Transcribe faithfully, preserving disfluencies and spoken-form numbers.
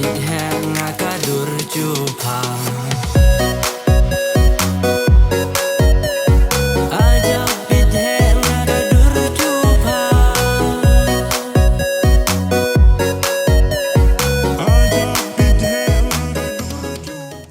Heh nga ka dur jubab. Aja pit heh nga ka dur jubab. Aja pit heh nga ka dur jubab.